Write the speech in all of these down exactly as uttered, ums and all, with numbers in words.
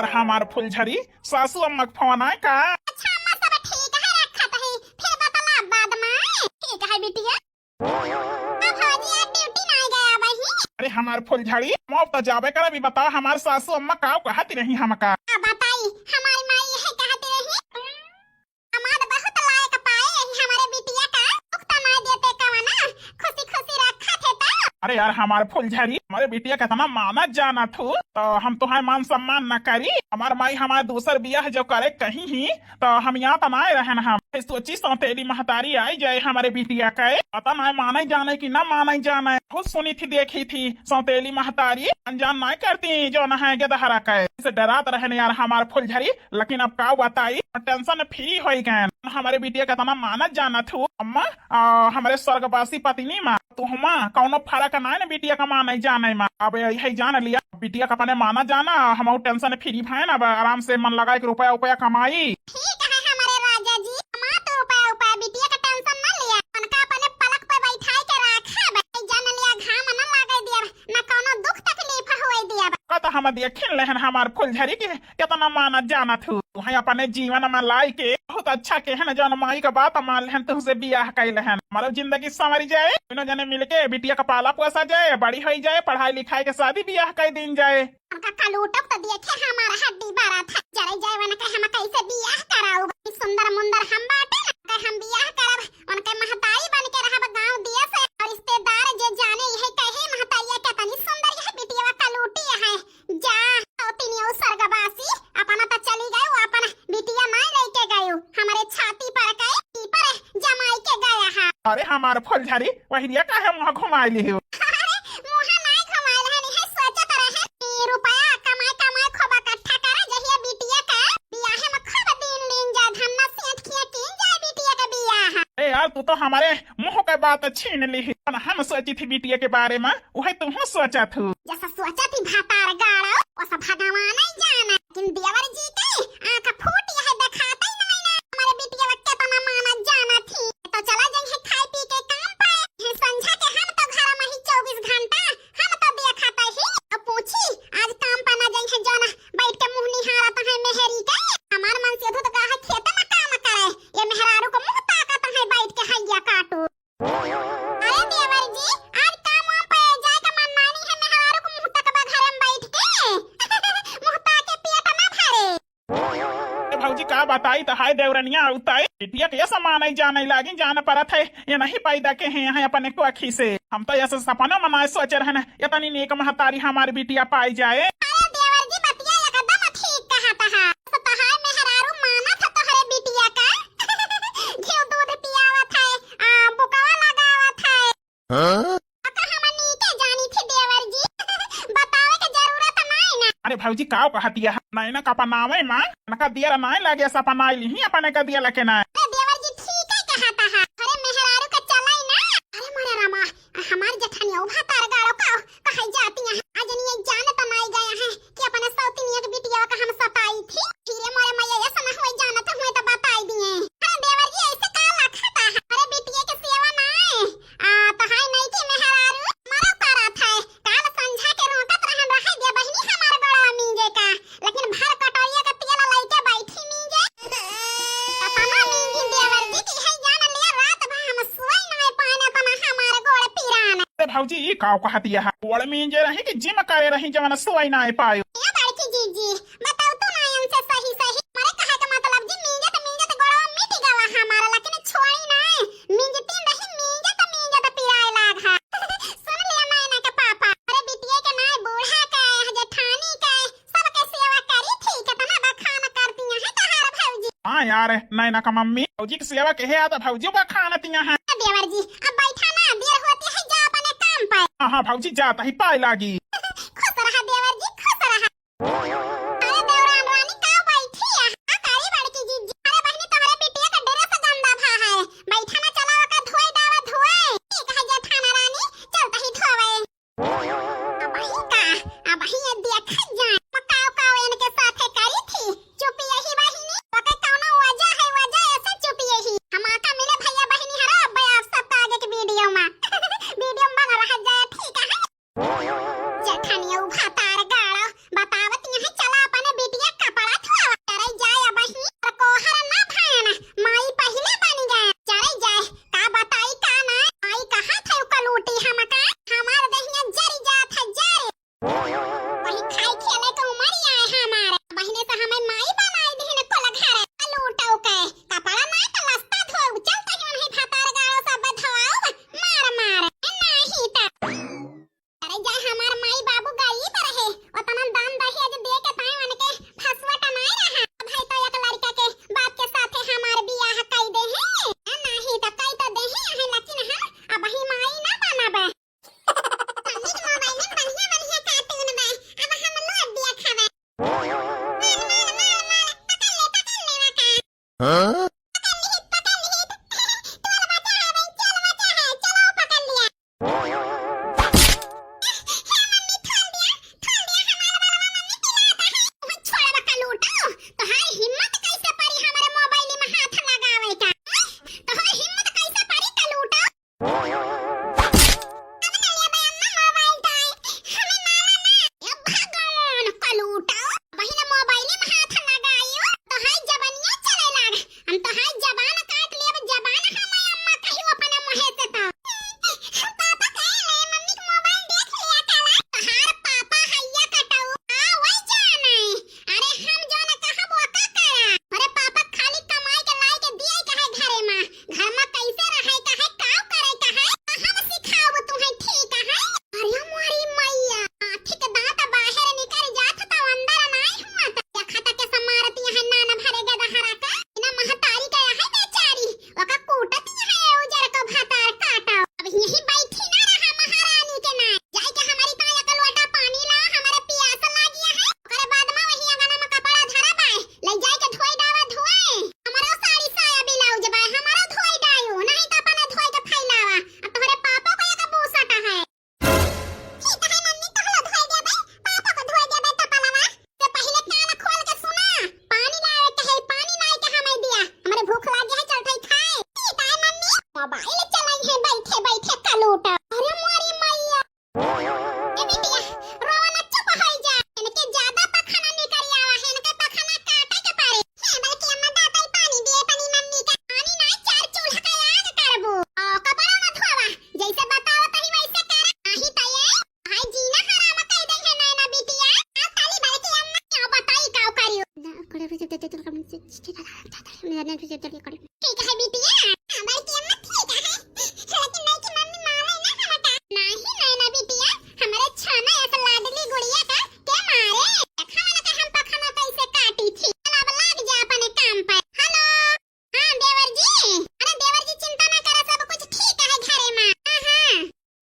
अरे हमार फुलझरी, सासू अम्मा के फोन आए का? अच्छा अम्मा, सब ठीक है, रखत ही, फिर बतला बाद में। ठीक है बिटिया। अब भौजी आज ड्यूटी नाई गया बही। अरे हमार फुलझड़ी, हम अब तो जाबे करब। ई बताओ हमार सासू अम्मा का कहती रही हमका? का बताई, हमारी माई यह कहती रही, हमार बहुत लायक पाए यही हमारे बिटिया का, दुख तो नाई देते कवना, खुशी खुशी रखा थे तो। अरे यार हमार फुलझड़ी, हमारे बिटिया का इतना मानत जानत हूँ, तो हम तुहार मान सम्मान न करी? हमार माई हमार दूसर बियाह जो करे कहीं ही, तो हम यहाँ तो नाय रहन। हम सोची सौतेली महतारी आई जाए हमारे बिटिया के, पता नाय माने जाने कि ना माने जाने। खुद सुनी थी, देखी थी सौतेली महतारी अनजान नाय करती जो न है गेदहरा के। इसे डरात रहन यार हमार फुलझरी, लेकिन अब का बताई, टेंशन फ्री होई गए। हमारे बिटिया का इतना मानत जानत हूँ अम्मा, आ, हमारे स्वर्गवासी पत्नी माँ, तू हमा कौनो फर्क नाय न बिटिया का माने जाने माँ। अब यही जान लिया, बिटिया का अपने माना जाना, हम टेंशन फ्री भए ना, अब आराम से मन लगाए के रुपया उपया कमाई। ठीक है हमारे राजा जी, कमा तो रुपया उपया, बिटिया का टेंशन ना लिया, उनका अपने पलक पे बैठाए के रखा, भाई जान लिया, घाम ना लागे दिया, ना कौनो दुख तकलीफ होए दिया। का तो हम देखिन लेहन हमार फुलझरी के कितना मानत जानत हूँ। तुहें अपने जीवन में लाई के बहुत अच्छा केहन जौन माई का बात मान लेहन, तुहसे बियाह कैल हन। हमारो जिंदगी संवर जाए, तीनों जने मिलके बिटिया का पाला पोसा जाए, बड़ी होई जाए, पढ़ाई लिखाई के शादी बियाह कर दीन जाए। उनका कलूटक तो देखे हमारा हड्डी बारा था, जरे जाए उनके हम कैसे बियाह कराऊ। सुंदर मुंदर हम बाटे ना, अगर हम बियाह करब, उनके महतारी बन के रहब गाँव दिया से, और रिश्तेदार जे जाने यह कहे महतारिया कितनी सुंदर यह बिटिया कलूटी है। जा, सौतिनिया स्वर्गवासी, अपना तो चली गयो, अपन बिटिया नाय लेके गयो, हमरे छाती पर के पीपर जमाई के गया है। अरे हमार फुलझरी, वही दिया काहे मुँह घुमाई ली हो? अरे, मुँह नाय घुमाई रहे, नहीं सोचत रहे कि रुपया कमाए, कमाए खूब इकट्ठा करे, जहिया बिटिया का बियाह में खूब दिन लीन जाए, धन्ना सेठ किया कीन जाए बिटिया का बियाह। ए यार, तू तो हमारे मुँह के बात छीन ली। हम सोची थी बिटिया के बारे में, उहे तुहूँ सोचत हूँ। जैसा सोचत ही भातार गाड़ो, वैसा भगवान ही जाने। लेकिन देवर जी के आँख फूट यह देखाते ही नहीं ना, हमारे बिटिया केतना मानत जानत ही। तो चला जइहे खाए पी के काम पे। ये संझा के हम तो घर में ही चौबीस घंटा हम तो देखत ही। तो पूछी, आज काम पे ना जइहे, जौन बैठ के मुँह निहारत है मेहरी के। हमार मन से तो कहा खेत में काम करे, ये मेहरारू को मुँह ताकत है बैठ के हैया काटू। अरे देवर जी, आज काम वाम पे जाए का मन नानी है, मेहरारू को मुँह तकबा घर में बैठ के। मुँह ताके पेट ना भरे। ए भौजी, का बताई, तो हाय देवरनिया उताई, बिटिया के समान ही जाने लागी, जान परत है, ये नहीं पैदा के हैं यहाँ अपने कोखी से। हम तो ऐसे सपना मनाए सोच रहे हैं, इतनी नेक महतारी हमारी बिटिया पाई जाए। अरे देवर जी, बतिया एकदम ठीक कहत हा। तो तोहार मेहरारू मानत है तोहरे बिटिया का। घिउ दूध पियावत है, आ, बुकवा लगावत है। हाँ? अका हम नीके जानी थी देवर जी। बतावे के जरूरत नाय ना। अरे भौजी, काव कहतिया है? नैना का अपनावे माँ, उनका दिया नाय लगे, सपना लिही अपने का दिया लके नाय। अरे देवर जी, ठीक है कहत हा। अरे मेहरारू का चलाई ना। अरे मोरे रामा, हमार जेठानिया उभा तार गाड़ो का कहे जाती है, आज नहीं जान तो नाई गया है कि अपने सौतिनिया के बिटिया का हम सताई थी। फिर ये मोरे मैया ऐसा ना हुए, जानत हुए तो बताई दिए। अरे देवर जी, ऐसे का लखता है? अरे बिटिया के सेवा नाय, आ, तो हाय नहीं की मेहरारू, मरो करत है। काल संझा के रोकत रहन, रहे दे बहिनी हमार गोड़वा मींजे का, लेकिन भर कटोरिया के तेल लइके बैठी मींजे। अपना मींजी देवर जी की है जान लिया, रात भर हम सोई नाय पाएन, अपना हमार गोड़ पिरान। अरे भौजी, ई काव कहतिया है? गोड़ मींजे रही कि जिम करे रही, जवन सोई नाय पायो? ए बड़की जीजी, बताओ तो ना इनसे सही सही। हमारे कहे का मतलब जी, मींजत मींजत गोड़वा मिट गवा हमारा, लेकिन छोड़ी नाय। मींजती रही, मींजत मींजत पिराए लाग हा। सुन लिया नैना के पापा, अरे बिटिया के नाय, बूढ़ा के, जेठानी के, सबके सेवा करी थी, कितना बखान करती हैं तोहार भौजी। हाँ यार, नैना का मम्मी, भौजी की सेवा कहे आता, भौजी बखानतिया हैं। देवर जी, अब बैठा ना, देर होती है, जा अपने काम पर। हाँ, हाँ भौजी, जाता ही पाए लागी। खुश रहा देवर जी, खुश रहा। अरे देवरान रानी का बैठी है? का करी बड़की जीजी? अरे बहिनी, तोहरे बिटिया का dress गंदा भा है, बैठा ना, चला ओका धोए डावा धोए। ठीक है जेठाना रानी, चलता ही धोवे। अबही का, अबही ये देखत जाए, पकाओ काओ इनके साथे करी थी। चुप यही बहिनी, ओके कौनो वजह है, वजह ऐसे चुप यही। हम आका मिले भैया बहिनी हरा, अब आप सबका आगे के video में, video में बना रह जाए, ठीक है? हाँ? पकड़ लिहित, पकड़ लिहित। तोल बचा है भाई, तोल बचा है। चलो, पकड़ लिया। हे मम्मी, खोल दिया, खोल दिया, हमारा बलवा मम्मी पिलाता है। तुम छोड़ बा कलूटा, तोहार हिम्मत कैसे पड़ी हमारे मोबाइल में हाथ लगावे का? तोहार हिम्मत कैसे पड़ी कलूटा? अब ना लेबे अम्मा मोबाइल तोय, हमें मारा ना। ए भगवान, कलूटा, बहिन मोबाइल में हाथ लगायो, तोहार जबनिया चले लाग। हम तोहार जबान काट लेब, जबान हमार अम्मा कहियो अपने मुँहे से तो। पापा कहे ले, मम्मी के मोबाइल देख लिया काला। तोहार पापा हैया कटाऊ। आ, वही जाने। अरे हम जौन कहब वो का करा? अरे पापा खाली कमाई के लाई के दिए कहे घरे में। घर में कैसे रहे कहे, काव करे कहे, हम सिखाब तुम्हें, ठीक है? अरे मोरी मैया, हाथी के दांत बाहर निकल जात तो अंदर नाई हुआ तो। देखा तो कैसे मारती है नान भरे गदहरा का। इना महतारी का है बेचारी, ओका कूटती है उजर को भतार काटा। अब यही बैठी ना रहा महारानी के नाई। जाए के हमारी ताई एक लोटा पानी ला, हमारे पियास लागी है। ओकरे बाद में वही अंगना में कपड़ा धरा बाय, ले जाए के धोई डावा धोए। हमारो साड़ी साया ब्लाउज बाय, हमारो धोई डायो, नहीं तो अपने धोई के फैलावा। अब तोहरे पापा को एक बूसट है। ठीक है मम्मी, तोहरो धोई देबे, पापा को धोई देबे कपड़वा। से पहले कान खोल के सुना, पानी लावे के है, पानी लाई के हमें दिया, हमारे भूख लागे है, चल ठाई खाए। ठीक है मम्मी, मोबाइल चलाई है बैठे बैठे कलूटा। अरे मोरी मैया। ए बिटिया, रोवा ना, चुप होई जा। इनके ज्यादा पखना निकल आवा है, इनके पखना काटे के पड़े। हे बल्कि अम्मा दातई पानी दिए पनी मम्मी का। पानी ना, चार चूल्हा का आग करबो। ओ कपड़ा ना धोवा, जैसे बताओ तही वैसे करा। नाही तो ये हाय जीना हराम कर दे है नैना बिटिया। आ ताली बल्कि अम्मा क्या बताई का करियो। ठीक है बिटिया, बल्कि अम्मा ठीक है, लेकिन नहीं कि मम्मी मारे ना हमारा। नाही नैना बिटिया, हमारे छाना ऐसा लाडली गुड़िया का के मारे। देखा वाला का हम पखना कैसे काटी थी। चल अब लाग जा अपने काम पर। हेलो, हाँ देवर जी, अरे देवर जी चिंता ना करा, सब कुछ ठीक है घरे में। हाँ, हाँ।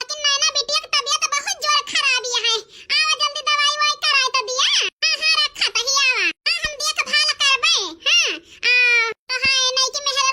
लेकिन नैना बिटिया की तबीयत बहुत जोर खराब ही है। आवा जल्दी दवाई वाई कराए तो दिया। हाँ, हाँ, रखा तही आवा। हाँ, हम देखभाल करबे। हाँ, आ, तो हाँ, नहीं कि मेहर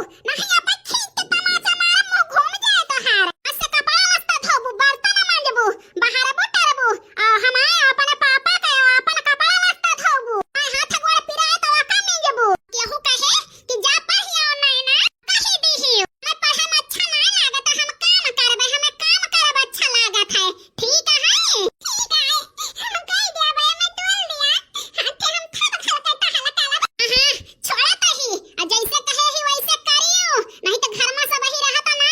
नहीं, अपन खींच के तमाचा मारा, मुंह घूम जाए तोहार। आज से कपड़ा लत्ता धोबू, बर्तन मांजबू, बहारबू टरबू, आ हमारे अपने पापा के अपन कपड़ा लत्ता धोबू। आ हाथ गोड़ पिराए तो ओका मांजबू। केहू कहे कि जा पढ़िया नैना, कही दीही, मैं पढ़े में अच्छा ना लागत, हम काम करबे, हमें काम करब अच्छा लागत है। ठीक है, ठीक है, हम कह दिया भाई, मैं तोल दिया, हाथे हम थब खल के टहल काला। हाँ, छोड़ा तो ही, आ जैसे कहे ही वैसे करियो, नहीं तो घर में सब ही रहता ना,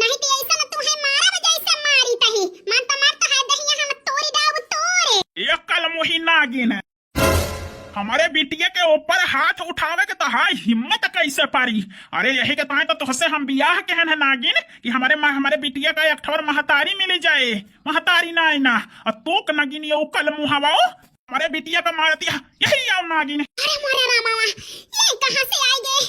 नहीं तो ऐसा न तू है मारब जैसे मारी तही, मन तो मरत है दहिया हम तोरी डाब तोरे। ये कलमुही नागिन, हमारे बिटिया के ऊपर हाथ उठावे के तोहार हिम्मत कैसे पारी? अरे यही के ताए तो तोहसे हम बियाह केहन है नागिन कि हमारे मा-, हमारे बिटिया का एक ठोर महतारी मिली जाए, महतारी ना आई ना, और तू क नागिन ये उकल मुहावाओ हमारे बिटिया का मारती है, यही आओ नागिन। अरे मोरे रामावा, ये कहाँ से आई गए?